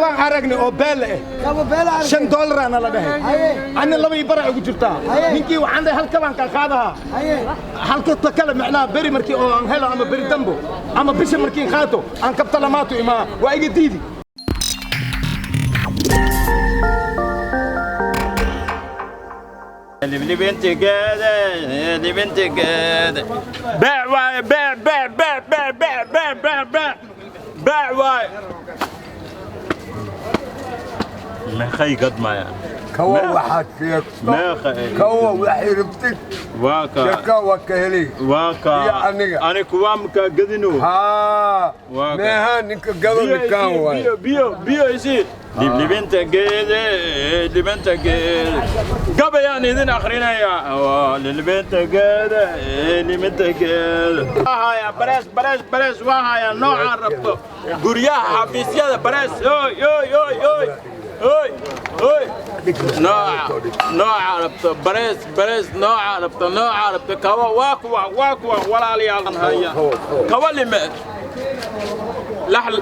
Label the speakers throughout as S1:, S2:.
S1: Kabaan aragnay oo beel ah.
S2: Kabo beela aragtay.
S1: $5 ana la dhahay. Ani 2.5 ugu jirtaa. Ninkii waxaan dhahay hal kabaan ka qaadahaa. Halka ta kale macnaha beri markii oo aan helo ama beri dambo ama bisha markiin qaato aan kabta lamaato imaa waa iga diidi.
S3: Libintigeeda, libintigeeda. Beec waaye, beec, beec, beec, beec, beec, beec, beec, beec. Beec waaye. Meeqay gadmayaan?
S4: Kawa waxaad sheegto.
S3: Meeqa
S4: Kawa waxay rabtid.
S3: Waa ka.
S4: Sheeka waa ka heli.
S3: Waa ka.
S4: Iyo aniga.
S3: Ani kuwaa makaa gadino.
S4: Haa.
S3: Waa ka.
S4: Meeha ninka gado ninkaan waay.
S3: Biyo, biyo, biyo isii. Libinta geede, libinta geede. Gabayaan idin akhrinayaa. Waa libinta geede, libinta geede. Waa hayaa barees, barees, barees waa hayaa noocaan rabto. Guryaha, xafiisyada barees. Oy, oy, oy, oy. Oy, oy. Nooca, nooca rabto, barees, barees, nooca rabto, nooca rabto. Kaba waa kuwa, waa kuwa walaalayaal haya. Kaba lime. Laxl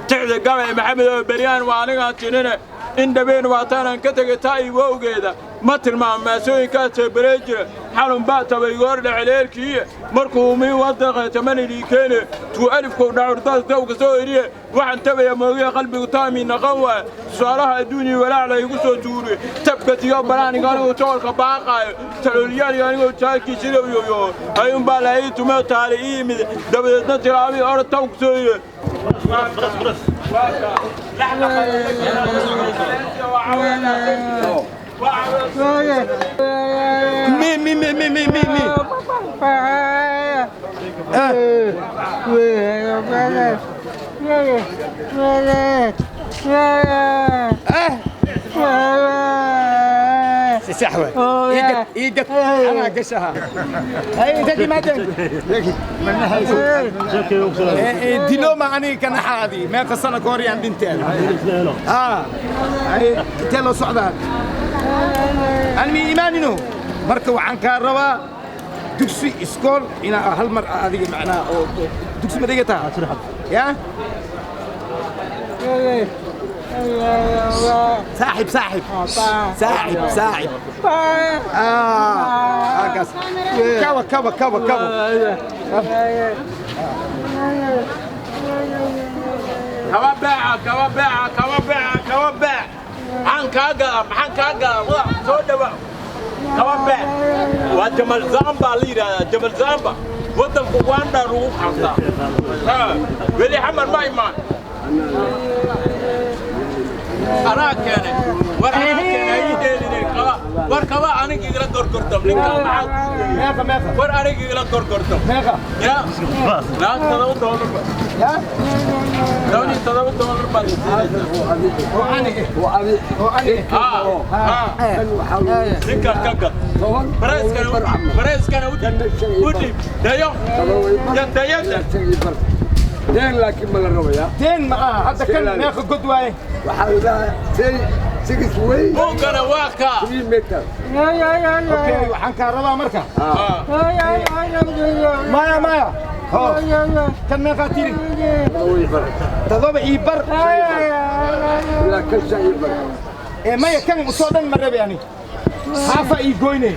S3: tixda gabay Maxamed oo beryaan waa anigaan tinine in dhabeen waataanan ka tegay taa iyo wowgeeda ma tilmaamo maasooyinkaas tabaree jira xalun baa tabay goor dhexleelkiiye markuu mii wadaqa tamanidii keene tuu alifkow dhacurtaas dawga soo eriye waxaan tabaya moogiya qalbigu taamii naqan waaya tusaalaha adduunyii walaac la igu soo tuuriye tabkatiyo banaaniga anigoo toolka baaqaayo taloolyaaliga anigoo taakii sidow hayunbaa la ii tumeo taale ii yimid dabadeedna tiraabii orod tawku soo eriye.
S1: Mi mi mi mi mi mi mi. سحوة ايدك ايدك انا قشها هاي دقي ما دقي ديلوما اني كان حادي ما قصنا كوريان بنتين اه هاي تلو صعدان انا مي ايماني marka waxaan kaa rabaa dugsi iskool inaa hal mar adiga macnaha oo dugsi ma dhigataa ya saaxib saaxib saaxib saaxib kaas kaba kaba kaba kaba.
S3: Kaba beeca, kaba beeca, kaba beeca, kaba beec. Maxaan kaa gadaa, maxaan kaa gadaa, wadax soo dhawaa. Kaba beec. Waa Jamal Zamba la yidhaahdaa, Jamal Zamba. Waddanka Uganda lagu qabtaa. Weli xamar ma imaan. Anaa keenay. War anaa keenay, ii dheelinay kaba. War kaba aniga igala gorgortam. Ninkaan maxaa kuu geeyey?
S1: Meeqa meeqa?
S3: War aniga igala gorgortam.
S1: Meeqa?
S3: Ya. Naag $7 ba.
S1: Ya?
S3: $17 baad siinaysaa.
S1: Oo ani oo ani.
S3: Haa, haa. Ninkaan ka gad. Bareeskana u dhiib, bareeskana u dhiib. U dhiib. Dayo. Ya dayada.
S4: Deen laakiin ma la rabayaa.
S1: Deen ma aha hadda kan meeqa god waaye?
S4: Waxaa la dhahaa say six way.
S3: Buuggana waa kaa.
S4: 3 meter.
S1: Okay, waxaan kaa rabaa marka. Maya maya. Ho. Kan meeqaa tiri? 7.25.
S4: Ilaa kan 5.25.
S1: Ee maya kan usoo dhan ma rabi ani. Haafa ii goyne.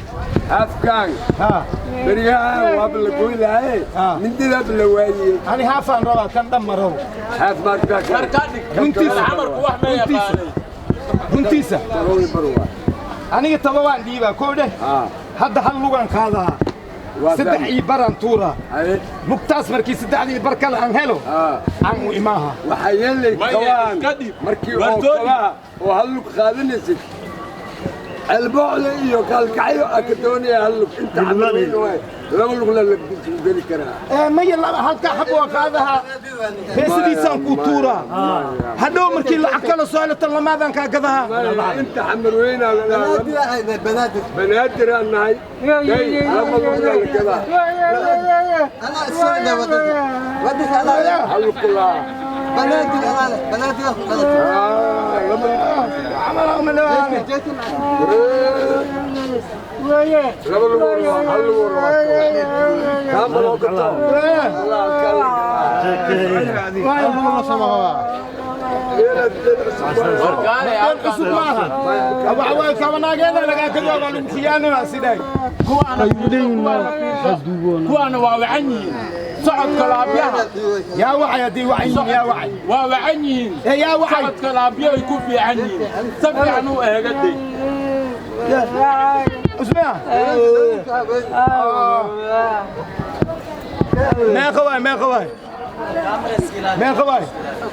S4: Afkaan.
S1: Haa.
S4: Beryahan waaba la goyn lahaye. Mindidaaba la waayey.
S1: Ani haafaan rabaa kan dhan ma rabo.
S4: Haaf maad kaa
S3: War kaa dhig.
S1: Runtiisa.
S3: Xamarku wax ma yaqaanay.
S1: Runtiisa.
S4: 7.25 waay.
S1: Aniga 7 dhiibaa koo dheh. Hadda hal lugaan qaadahaa. 3.25 tuuraa. Lugtaas markii 3.25 kale aan helo aan u imaaha.
S4: Waxaa yeelay kabaan markii oo kabaha oo hal lug qaadanaysid elbooxda iyo kaalkacyo aa ka doonaya hal lug inta xamarweyn waay laba lugna la geli karaa.
S1: Maya laba halkaa xab waa qaadahaa beesadiisaan kuu tuuraa hadhow markii lacag kala soo helo tan lamaadaan kaa gadahaa.
S4: Inta xamarweynaa banaadir aan nahay laba lugna la gadaa. Hal lug kulaa. Laba lug hal lug.
S1: Been cusub maaha. Waxa waaye kabanaageeda lagaa gado waa lagu khiyaanaa siday.
S3: Kuwaana waa wacan yihiin socodka laabyaha.
S1: Yaa wacay haddii wacan yaa wacay.
S3: Waa wacan yihiin.
S1: Ee yaa wacay.
S3: Socodka laabyahay ku fiican yihiin, si fiican u eegaday.
S1: Usmiya. Meeqa waay, meeqa waay? Meeqa waay?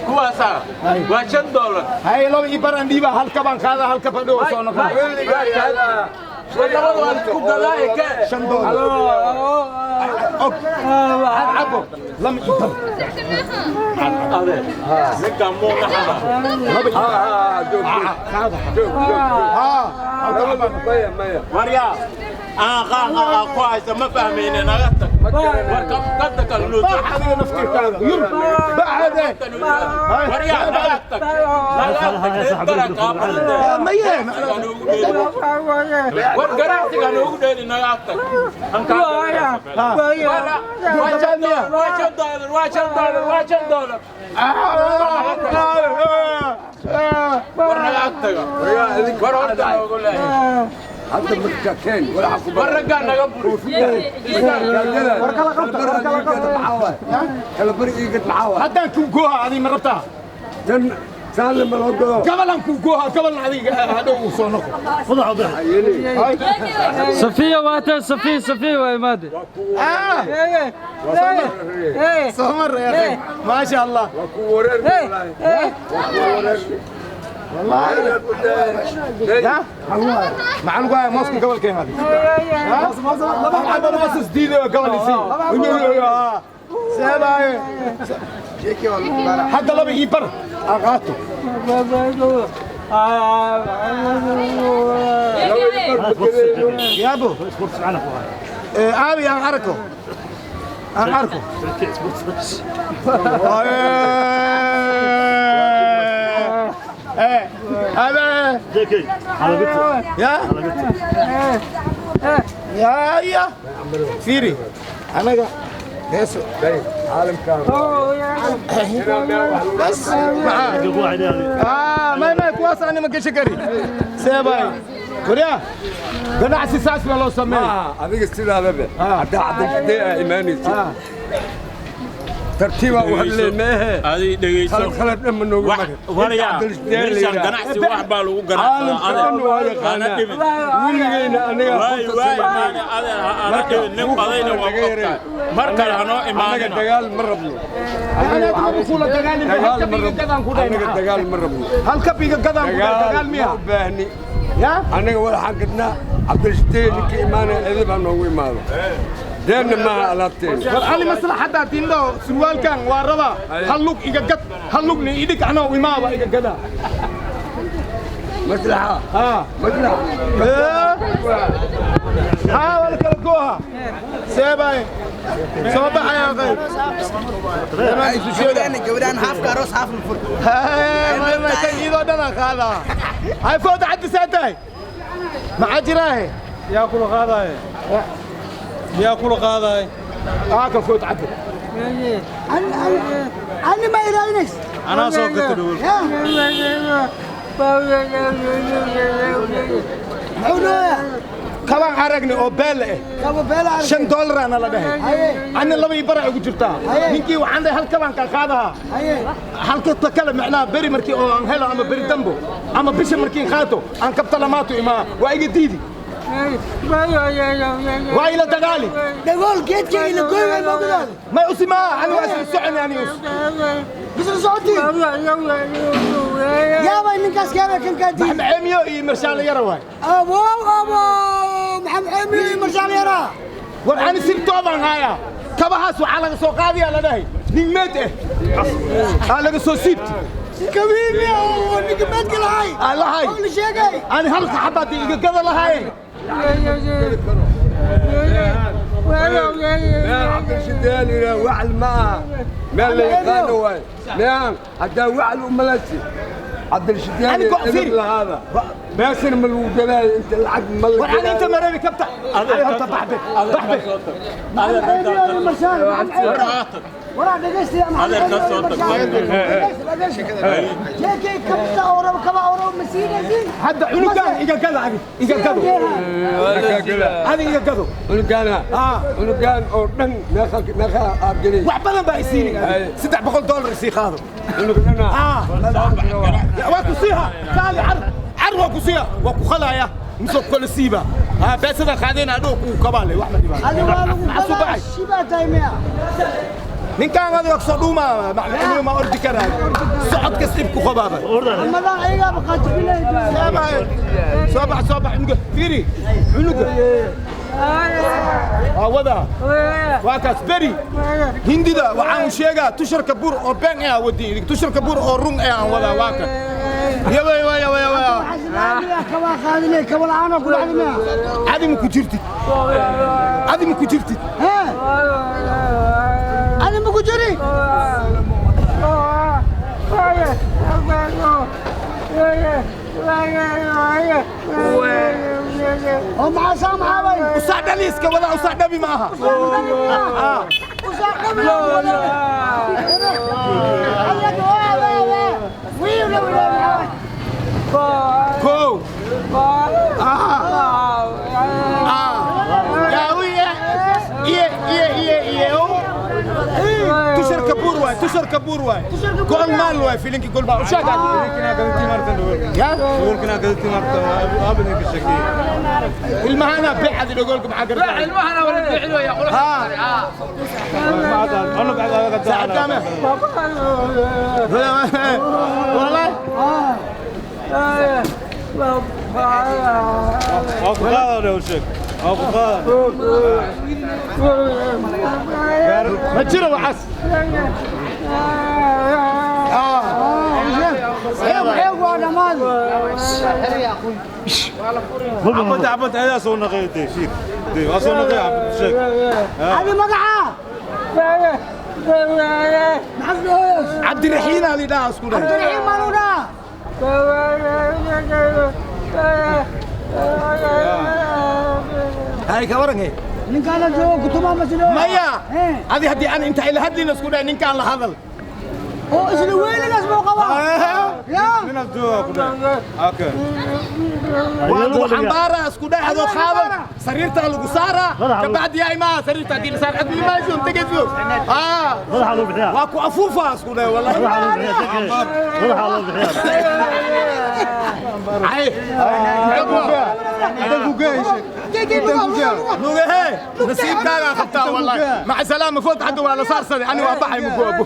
S3: Kuwaasaa waa $5.
S1: Hay laba ii baran dhiiba hal kabaan qaada hal kaba dhow soo noqon.
S3: Labada waa isku gadaa ee kee.
S1: $5. Og. Hal cabo. Lama ii bar.
S3: Adeer, ninkan muu naxada?
S1: Laba ii bar.
S4: Joog.
S1: Qaada.
S4: Joog, joog.
S1: Haa.
S4: Maya, maya.
S3: Waryaa aan qaaqa aa ku haysa ma fahmayne, naga tag war kadda kale noo.
S1: Bax adiga naftirkaada. Yur. Bax hade.
S3: Waryaa, naga tag, naga tag, dara kaabadade.
S1: Maye.
S3: War ganacsiga noogu dheeli, naga tag. Waa $5, waa $5, waa $5, waa $5. War naga ag taga, war horta noogu leeyahay.
S4: Hadda marka keen walaxa ku
S3: war raggaa naga buri.
S4: War kala qabta, war kala qabta, kala bari iigad maxaa waay?
S1: Haddaan kuu gooha adiga ma rabtaa?
S4: Tan saan lama loo gado.
S1: Gabalan kuu gooha, gabalan adiga hadhow uu soo noqo.
S2: صفية واتن صفية صفية وإمادة.
S1: آه. Soo mar ya akhi. Maasha Allah.
S4: Waa ku wareer wallaahi, waa ku wareer.
S1: والله يا مع القاية موسك قبل كيف هذه؟ هذا موسس ديدو قبل يصير سلام حتى لو يبر أغاتو. يا ابو ابي انا اركو انا اركو. ايه هذا يا يا يا فيري انا بس
S4: caalamkan
S1: بس معاه ما ما كواس انا ما كشكري سيباي كوريا ganacsi saas baa loo sameeya.
S4: Maaha adiga sidaadaba haddaa caddaysatay aa imaanaysid tartiibaa u hadlay meehe.
S3: Adi dhegeyso.
S4: Khalad khalad dhan ma noogu marin.
S3: Waryaa, meeshaan ganacsi wax baa lagu
S4: Caalamka dhan waa
S3: ganacsadaa, adeer
S4: yaqaanaa.
S3: ana dhibin.
S4: Weligeyna anigaa
S3: waay
S4: qofka
S3: waay
S4: soo
S3: maane adeer ha ana dhibin, nin qadayna waa qoftaa, mar kale hanoo
S4: annaga
S3: imaanina.
S4: Dagaal ma rabno.
S1: Anaga ma kula dagaalin.
S4: Dagaal
S1: halka
S4: ma
S1: biga
S4: rabno.
S1: gadaan ku dhahay.
S4: Annaga dagaal ma rabno.
S1: Halka biga gadaan ku dhahay dagaal
S4: Dagaal
S1: miya?
S4: ma u baahni.
S1: Ya
S4: annaga waxaan gadnaa Cabdilshitee ninka imaanaya edib ha noogu imaado, deenna maaha alaabteena.
S1: War ali maslaxada tindo surwaalkan waa rabaa, hal lug iga gad, hal lugna idhig, anoo imaaba iga gadaa.
S4: Maslaxa.
S1: Haa.
S4: Maslaxa.
S1: ها ولا kala gooha seebay soo baxaya qayb.
S5: Gabadhaan haafka aroos haafna fur.
S1: ما كان iyadoo dhan aan qaadaa hay fooda caddi saa tahay maxaa jiraahe?
S6: Yaa kula qaadaye, yaa kula qaadaye?
S1: Aa ka food caddi.
S5: Ani ma ilaalinays.
S6: Anaa soo gata dhowol.
S5: Muxuu nooyaa?
S1: Kabaan aragnay oo beel eh.
S5: Kabo beela arkay.
S1: $5 ana la dhahay. Ani laba ii bara ugu jirtaa. Ninkii waxaan dhahay hal kabaan kaa qaadahaa. Halka ta kale macnaha beri markii oo aan helo ama beri dambo ama bisha markiin qaato aan kabta lamaato imaa waa iga diidi, waa ila dagaali.
S5: Dhagool geedka ila goy way moogadaada.
S1: Ma usimaa ani waa isla soconi ani us.
S5: Bisla socotiin. Yaabay ninkaas yaabay kan kaa diiday.
S1: Maxamed Cemiyo iyo Marshaal yara waay.
S5: Abow abow, Maxamed Cemiyo iyo Marshaal yara.
S1: War ani sirtoodaan hayaa, kabahaas waxaa laga soo qaadayaa la dhahay nin meed eh aa laga soo siibti.
S5: Kabiimi oo ninka meedka lahay.
S1: Aa lahay.
S5: Oo la sheegay.
S1: Ani halka xabaad iga gada lahaayeen.
S4: Meel Cabdilshitee la yidhaah wacal ma aha, meel la yaqaano waaye meehan haddaa wacal u malaysi Cabdilshitee
S1: Ani go'
S4: edib
S1: fiiri.
S4: Lahaada meeshana ma lagu gadaayo inta lacag ma la
S1: war ani inta
S4: gadaayo.
S1: mareebi kabta ani horta baxbe baxbe.
S5: Maxamed Cemiyo iyo Marshaal, Maxamed Cemiyo. Waraa dhegeystayaa
S3: Adeer ka soo tag.
S5: Jeekay kabta oo rabo kaba oo rabo ma siinaysiin.
S1: Hadda cunugan iga gado, adi iga gado, adi iga gado.
S4: Cunugaana cunugaan oo dhan meeqa meeqa aad gelay?
S1: Wax badan baa isiini, $300 isii qaado.
S4: Cunug dhana.
S1: Waa ku siiha kaali, car car, waa ku siiha, waa ku khalaaya misoo kala siiba. Ha beesada qaadeen adhoo ku kabaale wax ma dhibaan.
S5: Adi waa lagu
S1: Maxaa soo
S5: gadaa
S1: baxay?
S5: Shibaa tahay miya?
S1: Ninkaan adiga soo dhuuma macluumiyo ma ordi karaa, socod kas dhib ku qabaaba.
S5: Ramadaan ayagaaba qaatibinay.
S1: Soo bax, soo bax, cunuga fiiri, cunuga waa wadaa, waa kaas beri hindida. Waxaan u sheegaa tusharka bur oo been ah wadin, tusharka bur oo run ah aan wadaa, waa kan. Yawa yawa yawa yawa.
S5: Waxaa kabaa qaadinay, kaba la'aan oo ku dhacday miya?
S1: Adi ma ku jirtid, adi ma ku jirtid.
S5: Hee, adi ma ku jiri? Oo maxaa saa maxaa bay?
S1: Usaa dhali iska wadaa, usaa dhabi ma aha.
S5: Usaa dhabi.
S1: Kow yaawiye iye iye iye iye o tushar kabuur waay, tushar kabuur waay, golmaal waay, filinki golmaal ushaag ya ilmahana beexadi dhogolka maxaa gartaa?
S2: Ilmahana wala bixin way qurux.
S1: Saacaddaame والله. Ma jiro waxaas.
S5: Xoog waa dhammaad.
S6: عبد عبد هذا سو نقي شيك سو نقي عبد شيك.
S5: Adi magacaa maxaad dhahayos?
S1: Cabdiraxiin aa lidhaha isku dhahay.
S5: Cabdiraxiim maa lagu dhahaa?
S1: Hay ka waran he.
S5: Ninkaana joogo kutumaa masilo.
S1: Maya, adi haddii aan inta ila hadlin isku dhahay ninkaan la hadal.
S5: Oo isla weynigaas buu qabaa yaa.
S1: Waa lagu xambaaraa isku dhahay, adoo qaadan sariirtaa lagu saaraa, kabacdi yaa imaa sariirta haddii la saar cad imaayso tegayso waa ku afuufaa isku dhahay wallahi. Ay lugahe nasiibkaagaa qabtaa wallahi. Maca salaama, food hadda waa la saarsaday, ani waa baxay mugu abo.